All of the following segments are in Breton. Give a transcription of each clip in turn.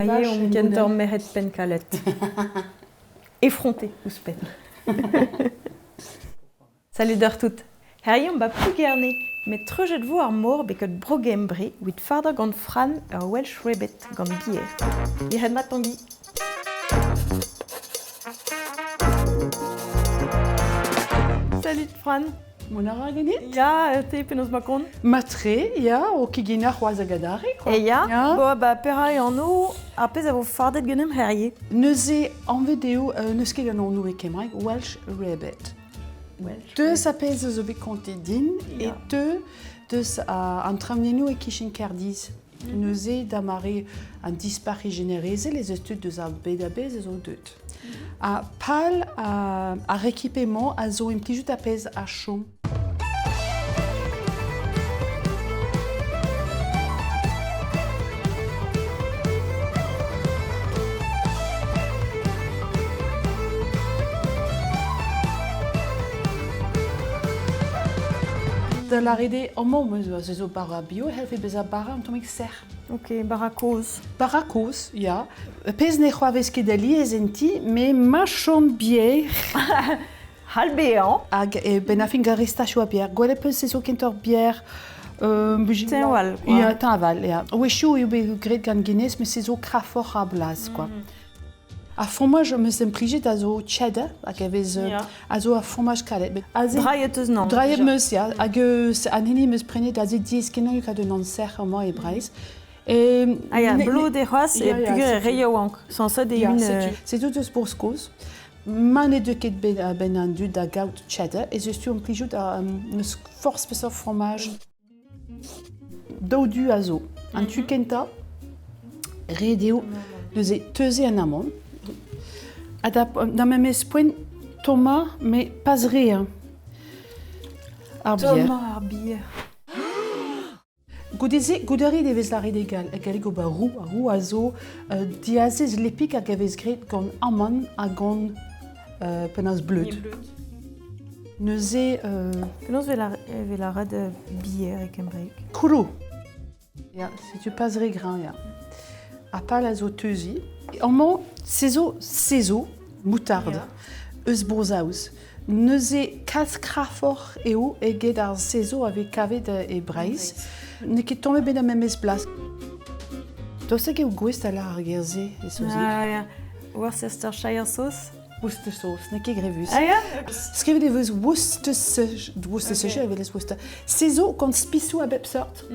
Herie omp kentoc'h merc'hed penn-kalet. Effronté ouzhpenn. Salud deoc'h tout. Herie omp ba Plougerne, met treujet vo ar mor betek Bro-Gembre evit fardañ gant Fran ur Welsh Rabbit gant bier. Yec'hed mat Tangi. Salut Fran. Mont a ra ganit? Ya, te, penaos ma kont? Matre, ya, o keginañ c'hoazh hag adarre, quoi. E ya, ya. Bo, ba, petra eo anv ar pezh a vo fardet ganeomp herie? Neuze, anvet eo, n'eus ket an anv e kembraeg, Welsh Rabbit. Welsh. Deus a pezh a zo bet kontet din, e teu deus an traoñiennoù e-kichen Kerdiz. Neuze, da mare an dispac'h ijinerezhel ez eus tud deus ar bed a-bezh a zo deuet. Ha pal ar rekipe-mañ a zo implijout ar pezh a chom. Da lâret eo, amañ 'meus zo bara bio e c'hellfe bezañ bara un tammig sec'h. Ok, bara kozh. Bara kozh, ya. Pezh ne c'hoarvez ket alies en ti, met ma chom bier. C'hall bezañ. Hag e benn ar fin gant restachoù a bier. Gwelet peus se zo kentoc'h bier. Teñval, quoi. Ya, teñval, ya. A-wechoù eo bet graet gant Guinness, met se zo krafoc'h a blaz, quoi. Ar fromaj am eus implijet a zo cheddar hag a vez a zo ur fromaj kalet. Aze Drailhet eus nann. Drailhet 'm eus, ya. Hag eus an hini 'm eus prenet aze diaes-kenañ eo un sec'h amañ e Breizh. Ah ya, blod eo c'hoazh e peogwir e re yaouank. Sañset eo un... Setu deus Bro-Skos. Ma ne deu ket bet a-benn an dud da gaout cheddar ez eus tu implijout n'eus forzh peseurt fromaj. Daou du a zo. An tu kentañ, ret eo neuze teuziñ an amann. Ha da, da memes poent tommañ, met pas re hein. Ar bier. Tommañ ar bier. Goude-se, goude ret e vez lâret e galleg ober roux. Ar roux a zo diazez lepik hag a vez graet gant amann ha gant penaos bleud. Neuze... Penaos e vez lâret bier e kembraeg? Cwrw. Ya, setu pas re greñv, ya. Ar pal a zo teuziñ. Amañ, se zo sezo, moutarde, eus Bro-Saoz. Neuze, kalz krafoc'h eo eget ar sezo a vez kavet e Breizh. N'eo ket tamm ebet ar memes blas. Daoust hag eo gouest da lâr ar ger-se e saozneg? Ah, ya. Worcestershire sauce? Worcester sauce, n'eo ket grevus. Ah, ya? Skrivet e vez Worcestershire, Worcestershire evel ez Worcester. Se zo gant spisoù a bep seurt.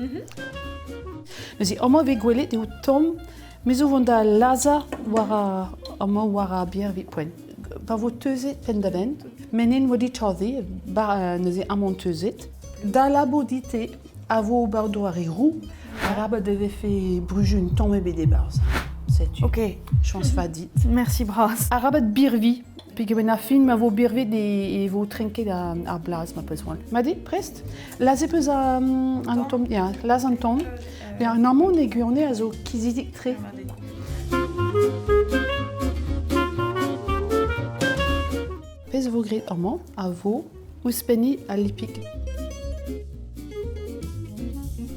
Neuze, amañ e vez gwelet eo tomm. Me zo vont da lazhañ war ar, amañ war ar bier evit poent. Pa vo teuzet penn-da-benn, menin wedi toddiñ, neuze amañ teuzet. Da labour dit-te a vo ober doare roux, arabat e vefe brujun tamm ebet e-barzh. Setu. Ok. Chañs vat dit. Merci bras. Arabat birviñ, peogwir ar fin ma vo birvet e vo trenket ar blaz ma peus c'hoant. Mat eo, prest? Lazhet peus an tamm, ya, lazh an tamm. An amann e gwirionez a zo kizidik-tre. Pezh vo graet amañ a vo ouzhpenniñ al lipig.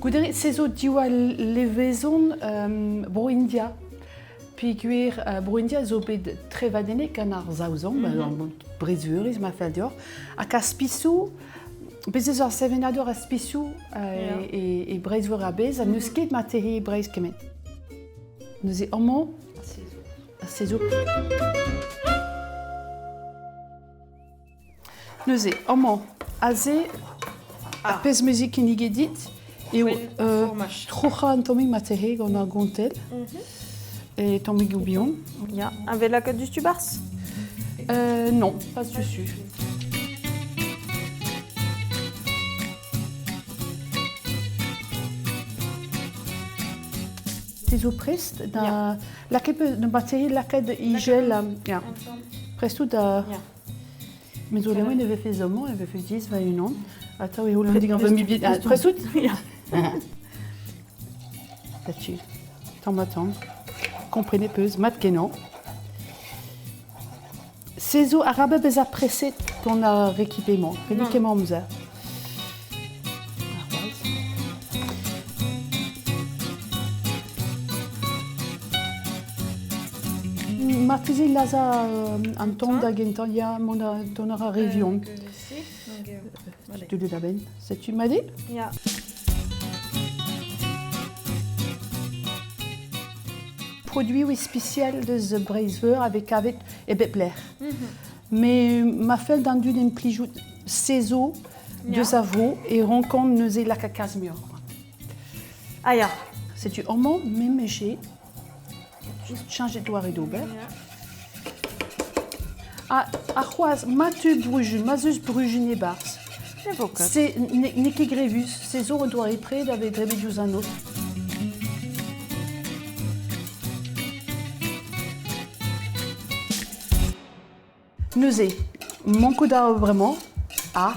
Goude se zo diwall levezon Bro-India. Peogwir Bro-India zo bet trevadennet gant ar Saozon, Breizhveuriz ma fell deoc'h, hag ar spisoù Bez' eus ur sevenadur a spisoù e Breizh-Veur a-bezh ha n'eus ket marteze e Breizh kement. Neuze amañ, se zo. Neuze amañ, aze, ar pezh muzik kinniget dit eo troc'hañ un tammig marteze gant ar gontell e tammigoù bihan. Ya, a vez lakaet diouzhtu 'barzh? Non, pas dessus. Te zo prest da lakaet da bateri lakaet igel ya. Prest out da Me zo laouen e vefe amañ e vefe diaes va-unan. Atav e c'houlenn digant va mibien. Ah, prest out? Ya. Là-dessus. Tamm-ha-tamm. Komprenet peus, mat-kenañ. Se zo arabat bezañ preset gant ar rekipe-mañ. Ret kemmañ amzer. Marteze lazhañ an tamm da gentañ, ya, mont a dont a ra re vihan. Deuet a-benn. Setu mat eo? Ya. Produioù ispisial deus Breizh-Veur a vez kavet e bep lec'h. Mais ma fell d'an dud implijout se zo deus a vro e rankont neuze lakaat kalz muioc'h. Ah ya. Setu amañ memes Just cheñchet doare d'ober. Ha, ha c'hoazh, ma teu brujun, ma 'z eus brujun e-barzh, Ne vo ket. se n'eo ket grevus, se zo un doare pred a vez drebet diouzh an noz. Neuze, mankout a ra bremañ ah,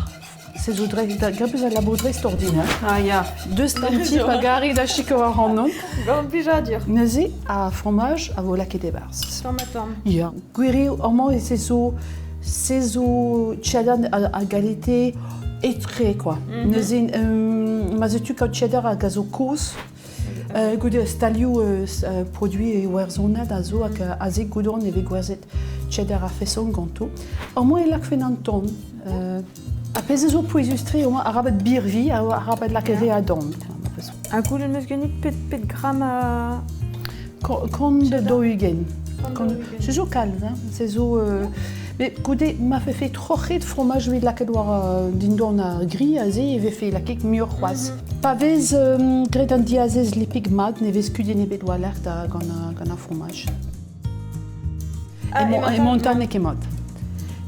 se zo grepus al labour dreistordinal. Ah ya. Deus d'an ti pa gari da sikour ac'hanon. Gant plijadur. Neuze, ar fromaj a vo lakaet e-barzh. Tamm ha tamm. Ya. Gwir eo, amañ se zo se zo cheddar a galite etre quoi. Neuze, ma 'z eus tu kaout cheddar hag a zo kozh, Goude stalioù produiñ iwerzhonat a zo hag aze goudon e vez gwerzhet cheddar a-feson ganto. Amañ e lakfen an ton. Ar pezh a zo pouezus-tre eo arabat birviñ, arabat lakaat re a dan. Ha goulenn 'm eus ganit pet, pet gramm a... Kant 40. Se zo kalz, hein. Se zo... Mais goude ma vefe troc'het fromaj evit lakaat war dindan ar gri aze e vefe lakaet muioc'h c'hoazh. Pa vez graet an diazez lipig mat ne vez kudenn ebet war-lerc'h da gant gant ar fromaj. Emañ an n'eo ket mat.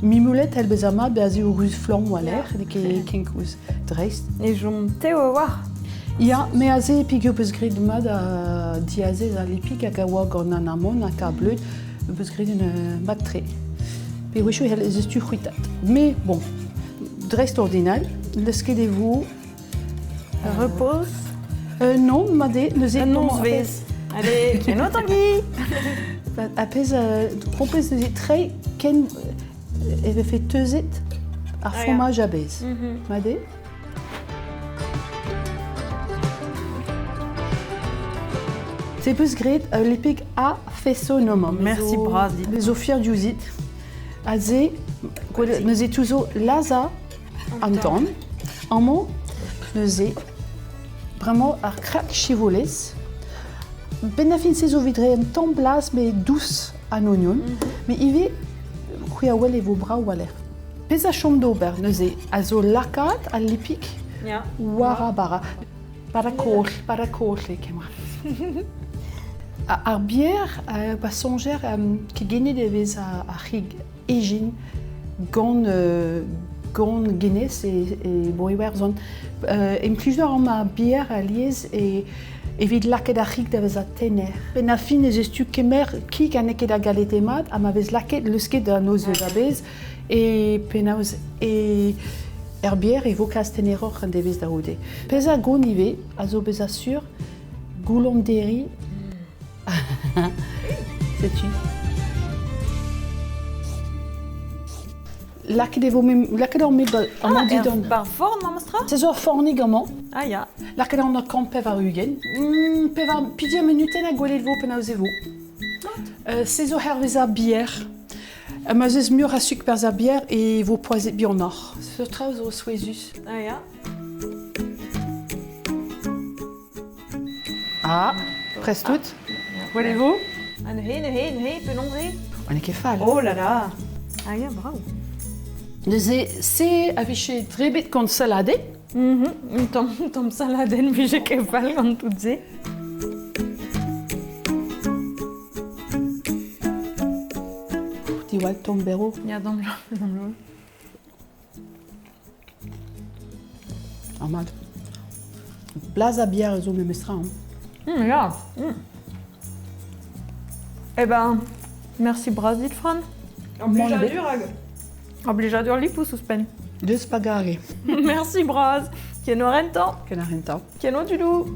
Mimoulet c'hell bezañ mat bezañ eo ruz-flamm war-lerc'h, n'eo ket kenkoulz dreist. Ne chom tev a-walc'h. Ya, me aze peogwir 'peus graet mat diazez al lipig hag a oa gant an amann hag ar bleud, 'peus graet un mat-tre. Pe a-wechoù ez eus tu c'hwitat. Mais bon, dreist-ordinal, leusket e vo... Repos Non, mat eo, neuze... Un nozvezh. Allez, kenavo Tanguy. Ar pezh krompez neuze treiñ ken e vefe teuzet ar fromaj a-bezh. Mat eo? Se peus graet ul lipig a fesonomp. Merci bras dit. Me zo fier diouzhit. Aze, neuze tu zo lazhañ an tan. Amañ, neuze, bremañ ar krak chivolez. Benn ar fin se zo evit reiñ un tamm blaz met dous an ognon. Mais ivez, c'hwi a wel e vo brav war-lerc'h. Pezh a chom d'ober neuze a zo lakaat al lipig war ar bara. Bara kozh, bara kozh eo kemmañ. Ar bier, pa soñjer kegennet e vez ar c'hig ejin gant gant Guinness e, e Bro-Iwerzhon. Implijout a ran ar bier alies e evit lakaat ar c'hig da vezañ tener. Benn ar fin ez eus tu kemer kig ha n'eo ket a galite mat ha ma vez lakaet leusket da nozvezh a-bezh E penaos e er bier e vo kalz teneroc'h an devezh da c'houde. Pezh a gont ivez a zo bezañ sur goullonderiñ. Setu. Lakaet e vo lakaet ur met amañ dindan. Bar forn memestra? Se zo ur fornig amañ. Ah ya. Lakaet an ur kant 80. Pevar pidier munutenn ha gwelet vo penaos e vo. Se zo hervez ar bier. Ma 'z eus muioc'h a sukr perzh ar bier e vo poazhet buanoc'h. Seurt traoù zo souezhus. Ah ya. Ah, prest out. Gwell e vo? Ah neuze, neuze, neuze, penaos eo? On n'eo ket fall. Oh là là. Ah ya, brav. Neuze, se a vije drebet gant salade. Un tamm, tamm saladenn vije ket fall gant tout se. Diwall tamm berv. Ya, tamm tamm Ar mat. Blaz a bier zo memestra. Hein. Ya. Eh ben, merci bras dit, Fran. Ur blijadur hag ur blijadur lipous ouzhpenn. Deus pa gare. Merci bras. Ken o rentañ. Ken a rentañ. Ken o dudou.